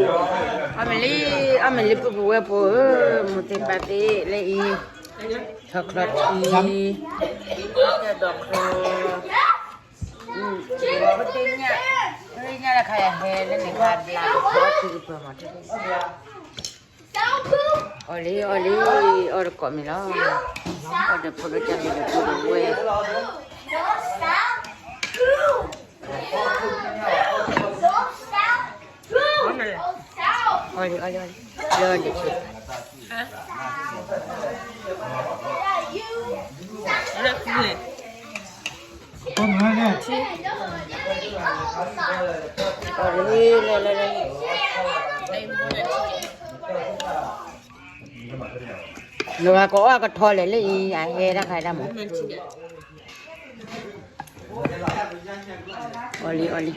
အီၣ်မ့ၢ်လံ, အီၣ်မ့ၢ်လံ ပုၢ်ပုၢ်ဝဲၢ်ဖိဧၢ, မူသ့ၣ်ပၢ်သ့ၣ်လၢအံၤ, ထီၣ်ချီထံ, ဒီးချီ, ဖိသ့ၣ်ညၣ်, ဖိသ့ၣ်ညၣ်လၢခါယဟဲလၢန့ၣ် ခါဘျါကထီထံကပၢၤမး, အီၣ်လံ အီၣ်လံ, အီၣ်တကိးမံၤလီၤ, အီၣ်ဒီးဖိဒိၣ်ကၢ်လံဒီးဖိဒိၣ်ဝဲၢ် အီၣ်လံ အီၣ်လံ အီၣ်လံ, လၢန့ၣ်ဆ့, အီၣ်လံ လၢ လၢ လၢ နဂၤကအီၣ်ကထီလဲၣ်လၢအံၤ အဟဲတၢ်ခါဒၣ်မး, အီၣ်လံ အီၣ်လံ,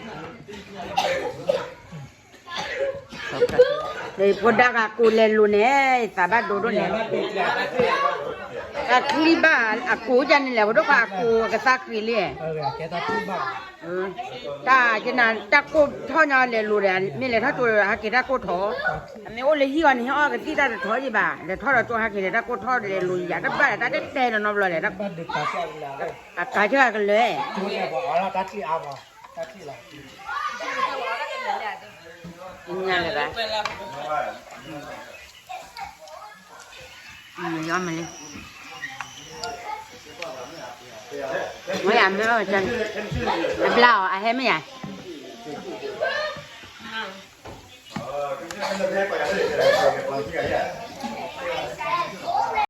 ဖိဒါဂၤကိးလဲၤလိၤန့ၣ် သးဘၣ်ဒိဒိၣ်န့ၣ်, တၢ်ချံဘၣ်အကိးကန့ၣ်လဲၣ် ဖိဒိၣ်ခွါအကိးကသးဃံလံ, တၢ်ကနၣ်တၢ်ကိၢ်ထီၣ်ညီလဲၤလိၤဒီး မ့ၢ်လဲၤထီၣ်ကၠိဟဲက့ၤတၢ်ကိၢ်ထီၣ်, အမ့ၢ်အိၣ်လၢဟံၣ်အီၤန့ၣ် ဟဲအီၣ်ကသံၣ်တၢ်တထီၣ်ယံၤဘၣ်, လဲၤထီၣ်ဒီးကၠိဟဲက့ၤဒီးတၢ်ကိၢ်ထီၣ်လဲၤလိၤယၤ တဘၣ်ဒီးတၢ်တဲတဲနီၤနီၤဘျီလဲၣ်, အကါဆၢကလၢာ် ညါလၢၤဘၣ်, မ့ၢ်ယမ့ၢ်လံ, မ့ၢ်ယမ့ၢ်အီၣ်ကန့ၣ်, အဘျါအီၤ အဟဲမ့ၢ်ယၤ,